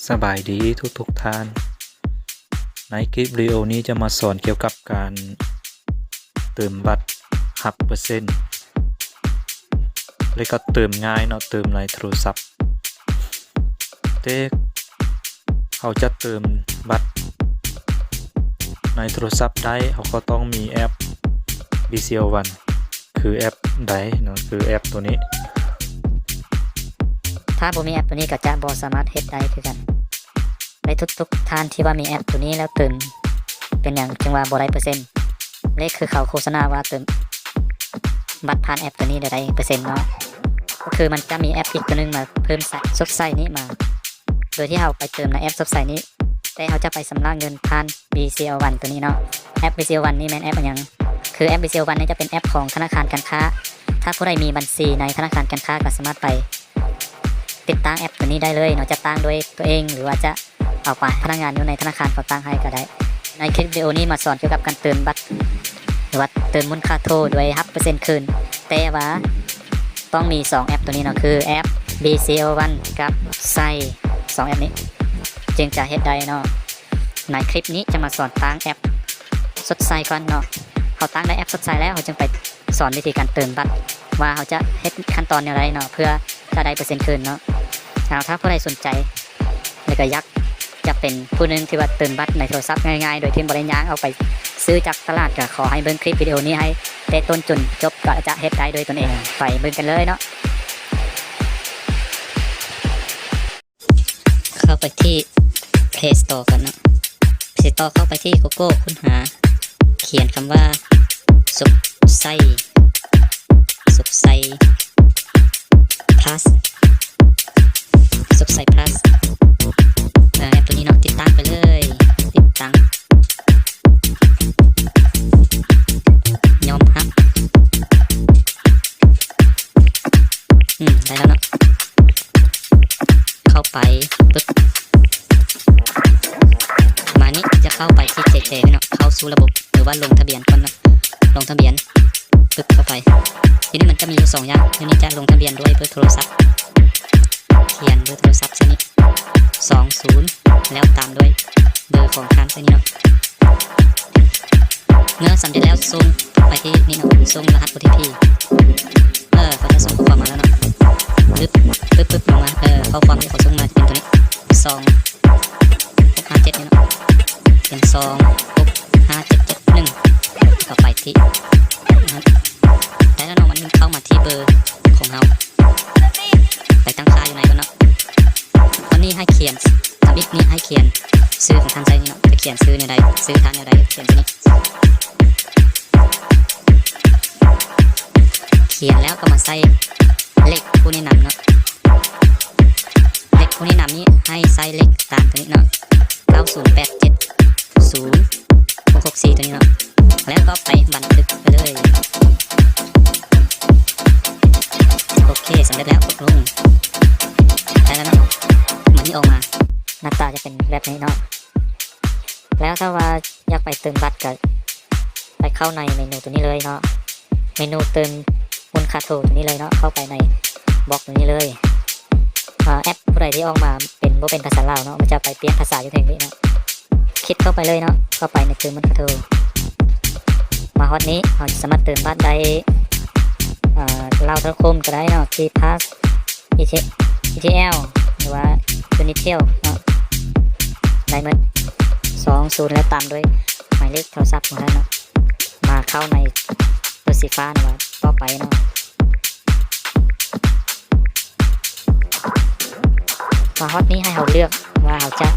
ສະບາຍດີທຸກໆທ່ານ. ໃນຄລິບວິດີໂອນີ້ຈະມາສອນກ່ຽວກັບການເຕີມບັດຮັບເປີເຊັນ ແລະກໍເຕີມງ່າຍເນາະ, ເຕີມໃນໂທລະສັບ. ແຕ່ເຮົາຈະເຕີມບັດໃນໂທລະສັບໄດ້, ເຮົາກໍຕ້ອງມີແອັບ ບີຊີແອລວັນ ຄືແອັບໃດເນາະ, ຄືແອັບໂຕນີ້. ຖ້າບໍ່ມີແອັບໂຕນີ້ກໍຈະບໍ່ສາມາດເຮັດໄດ້ຄືກັນ. ແລະທຸກໆທ່ານທີ່ວ່າມີແອັບໂຕນີ້ແລ້ວເຕີມ ເປັນຫຍັງຈຶ່ງວ່າບໍ່ໄດ້ເປີເຊັນ? ແລະຄືເຂົາໂຄສະນາວ່າເຕີມບັດຜ່ານແອັບໂຕນີ້ໄດ້ເປີເຊັນເນາະ, ກໍຄືມັນຈະມີແອັບອີກໂຕໜຶ່ງມາເພີ່ມໃສ່ ຊົດໃຊ້ນີ້ມາ ໂດຍທີ່ເຮົາໄປເຕີມໃນແອັບຊົດໃຊ້ນີ້ ແຕ່ເຮົາຈະໄປຊຳລະເງິນຜ່ານ ບີຊີແອລວັນ ໂຕນີ້ເນາະ. ແອັບ ບີຊີແອລວັນ ນີ້ແມ່ນແອັບຫຍັງ? ຄືແອັບ ບີຊີແອລວັນ ນີ້ຈະເປັນແອັບຂອງທະນາຄານການຄ້າ. ຖ້າຜູ້ໃດມີບັນຊີໃນທະນາຄານການຄ້າກໍສາມາດໄປຕິດຕັ້ງແອບໂຕນີ້ໄດ້ເລີຍເນາະ, ຈັດຕັ້ງດ້ວຍຕົວເອງ ຫຼືວ່າຈະເອົາໄປໃຫ້ພະນັກງານຢູ່ໃນທະນາຄານເຂົາຕັ້ງໃຫ້ກໍໄດ້. ໃນຄລິບວິດີໂອນີ້ມາສອນກ່ຽວກັບການເຕີມບັດ ຫຼືວ່າເຕີມມູນຄ່າໂທໂດຍຮັບເປີເຊັນຄືນ, ແຕ່ວ່າຕ້ອງມີສອງແອັບໂຕນີ້ເນາະ, ຄືແອັບ ບີຊີແອລວັນ ກັບ ໄຊ ສອງແອັບນີ້ຈຶ່ງຈະເຮັດໄດ້ເນາະ. ໃນຄລິບນີ້ຈະມາສອນຕັ້ງແອັບຊົດໃຊ້ກ່ອນເນາະ. ເຮົາຕັ້ງໄດ້ແອັບຊົດໃຊ້ແລ້ວ ເຮົາຈຶ່ງໄປສອນວິທີການເຕີມບັດ ວ່າເຮົາຈະເຮັດຂັ້ນຕອນແນວໃດເນາະ ເພື່ອຈະໄດ້ເປີເຊັນຄືນເນາະ. ເອົາ ຖ້າຜູ້ໃດສົນໃຈ ແລະກໍຢາກຈະເປັນຜູ້ໜຶ່ງທີ່ວ່າເຕີມບັດໃນໂທລະສັບງ່າຍໆ ໂດຍທີ່ບໍ່ໄດ້ຍ່າງອອກໄປຊື້ຈາກຕະຫຼາດ ກໍຂໍໃຫ້ເບິ່ງຄລິບວິດີໂອນີ້ໃຫ້ແຕ່ຕົ້ນຈົນຈົບ ກໍຈະເຮັດໄດ້ດ້ວຍຕົນເອງ. ໄປເບິ່ງກັນເລີຍເນາະ. ເຂົ້າໄປທີ່ Play Store ກ່ອນເນາະ. Play Store ເຂົ້າໄປທີ່ Google ຄົ້ນຫາ ຂຽນຄຳວ່າ ຊົດໃຊ້ ຊົດໃຊ້ Plus ຊົດໃຊ້ Plus ເອີ ແອັບໂຕນີ້ເນາະ. ຕິດຕັ້ງໄປເລີຍ, ຕິດຕັ້ງ ຍອມຮັບ. ອືມ ໄດ້ແລ້ວເນາະ. ເຂົ້າໄປປຶບ ມານີ້ຈະເຂົ້າໄປທີ່ J J ເນາະ, ເຂົ້າສູ່ລະບົບ ຫຼືວ່າລົງທະບຽນກ່ອນເນາະ. ລົງທະບຽນປຶບ ເຂົ້າໄປ. ທີນີ້ມັນຈະມີຢູ່ສອງຢ່າງ, ທີນີ້ຈະລົງທະບຽນດ້ວຍເບີໂທລະສັບ, ຂຽນເບີໂທລະສັບໃສ່ນີ້ ສອງສູນ ແລ້ວຕາມດ້ວຍເບີຂອງທ່ານໃສ່ນີ້ເນາະ. ເມື່ອສຳເລັດແລ້ວ ສົ່ງໄປທີ່ນີ້ເນາະ, ສົ່ງລະຫັດ ໂອ ທີ ພີ ເອີ ເຂົາຈະສົ່ງຂໍ້ຄວາມມາແລ້ວເນາະ. ປຶບ ປຶບ ປຶບ ລົງມາ ເອີ ຂໍ້ຄວາມທີ່ເຂົາສົ່ງມາຈະເປັນໂຕນີ້ ສອງຫົກຫ້າເຈັດນີ້ເນາະ, ເປັນສອງຫົກຫ້າເຈັດເຈັດໜຶ່ງ ເຂົ້າໄປທີ່ ໄດ້ແລ້ວເນາະ. ມັນເຂົ້າມາທີ່ເບີຂອງເຮົາ, ໄປຕັ້ງຄ່າຢູ່ໃນກ່ອນເນາະ. ວັນນີ້ໃຫ້ຂຽນ ທຳອິດນີ້ໃຫ້ຂຽນຊື່ຂອງທ່ານໃສ່ນີ້ເນາະ, ຈະຂຽນຊື່ແນວໃດ ຊື່ທ່ານແນວໃດ ຂຽນໃສ່ນີ້. ຂຽນແລ້ວກໍມາໃສ່ເລກຜູ້ແນະນຳເນາະ, ເລກຜູ້ແນະນຳນີ້ໃຫ້ໃສ່ເລກຕາມໂຕນີ້ເນາະ, ເກົ້າສູນແປດເຈັດສູນຫົກຫົກສີ່ ໂຕນີ້ເນາະ, ແລ້ວກໍໄປບັນທຶກໄປເລີຍ. ໂອເຄ ສຳເລັດແລ້ວ, ຕົກລົງ. ໄດ້ແລ້ວເນາະ, ມັນຊິອອກມາ ໜ້າຕາຈະເປັນແບບນີ້ເນາະ. ແລ້ວຖ້າວ່າຢາກໄປເຕີມບັດກໍໄປເຂົ້າໃນເມນູໂຕນີ້ເລີຍເນາະ, ເມນູເຕີມມູນຄ່າໂທໂຕນີ້ເລີຍເນາະ, ເຂົ້າໄປໃນບລັອກໂຕນີ້ເລີຍ. ອາ ແອັບຜູ້ໃດທີ່ອອກມາເປັນ ບໍ່ເປັນພາສາລາວເນາະ, ມັນຈະໄປປ່ຽນພາສາຢູ່ເທິງນີ້ເນາະ. ຄລິກເຂົ້າໄປເລີຍເນາະ, ເຂົ້າໄປໃນເຕີມມູນຄ່າໂທ. ມາຮອດນີ້ ເຮົາສາມາດເຕີມບັດໄດ້ ເອີ ລາວເທເລຄອມກໍໄດ້ເນາະ, ທີ່ພາສ ອີທີ ອີທີແອລ ຫຼືວ່າ ຢູນິເທລເນາະ, ໄດ້ໝົດ ສອງສູນ ແລ້ວຕາມດ້ວຍໝາຍເລກໂທລະສັບຂອງທ່ານເນາະ. ມາເຂົ້າໃນຕົວສີຟ້ານະວ່າຕໍ່ໄປເນາະ. ມາຮອດນີ້ໃຫ້ເຮົາເລືອກວ່າເຮົາຈະ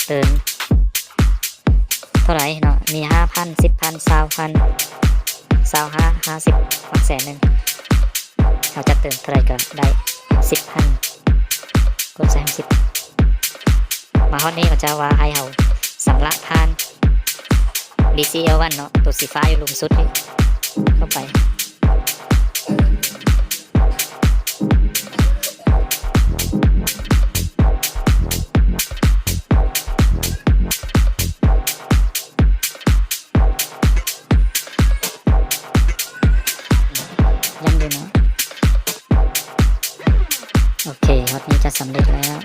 ເຕີມເທົ່າໃດເນາະ, ມີຫ້າພັນ ສິບພັນ ຊາວພັນ ຊາວຫ້າ ຫ້າສິບ ຮອດແສນໜຶ່ງ. ເຮົາຈະເຕີມເທົ່າໃດກໍໄດ້ ສິບພັນ ກົດໃສ່ຫ້າສິບ. ມາຮອດນີ້ເຂົາເຈົ້າວ່າໃຫ້ເຮົາຊຳລະຜ່ານ ບີຊີແອລວັນ ເນາະ, ຕົວສີຟ້າຢູ່ລຸ່ມສຸດນີ້ ເຂົ້າໄປ. ຍັງຢູ່ເນາະ. ໂອເຄ ຮອດນີ້ຈະສຳເລັດແລ້ວ.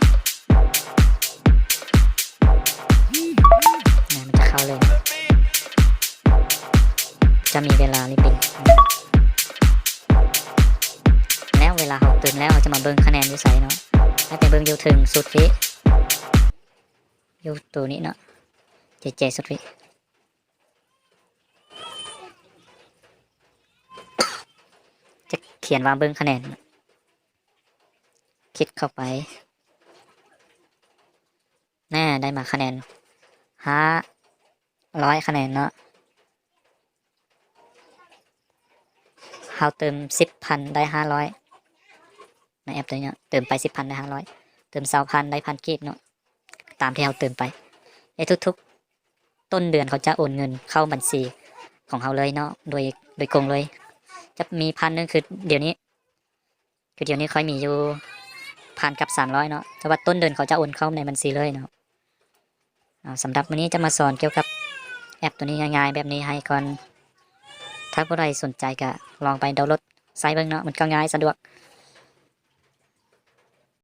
ຕື່ມແລ້ວ ເຮົາຈະມາເບິ່ງຄະແນນຢູ່ໃສເນາະ. ໃຫ້ໄປເບິ່ງຢູ່ເທິງສຸດພີ້ ຢູ່ໂຕນີ້ເນາະ ເຈເຈສຸດພີ້ ຈະຂຽນວ່າເບິ່ງຄະແນນ ຄລິກເຂົ້າໄປ ແນ່ ໄດ້ມາຄະແນນຫ້າຮ້ອຍຄະແນນເນາະ. ເຮົາເຕີມສິບພັນໄດ້ຫ້າຮ້ອຍ ໃນແອັບໂຕນີ້ເນາະ. ເຕີມໄປສິບພັນໄດ້ຫ້າຮ້ອຍ ເຕີມຊາວພັນໄດ້ພັນກີບເນາະ ຕາມທີ່ເຮົາເຕີມໄປ. ໃນທຸກໆຕົ້ນເດືອນເຂົາຈະໂອນເງິນເຂົ້າບັນຊີຂອງເຮົາເລີຍເນາະ ໂດຍ ໂດຍກົງເລີຍ. ຈະມີພັນໜຶ່ງ ຄືດຽວນີ້ ຄືດຽວນີ້ຂ້ອຍມີຢູ່ພັນກັບສາມຮ້ອຍເນາະ ແຕ່ວ່າຕົ້ນເດືອນເຂົາຈະໂອນເຂົ້າໃນບັນຊີເລີຍເນາະ. ເອົາ ສຳລັບມື້ນີ້ຈະມາສອນກ່ຽວກັບແອັບໂຕນີ້ງ່າຍໆແບບນີ້ໃຫ້ກ່ອນ. ຖ້າຜູ້ໃດສົນໃຈກະລອງໄປດາວໂຫຼດໃຊ້ເບິ່ງເນາະ ມັນກໍງ່າຍສະດວກ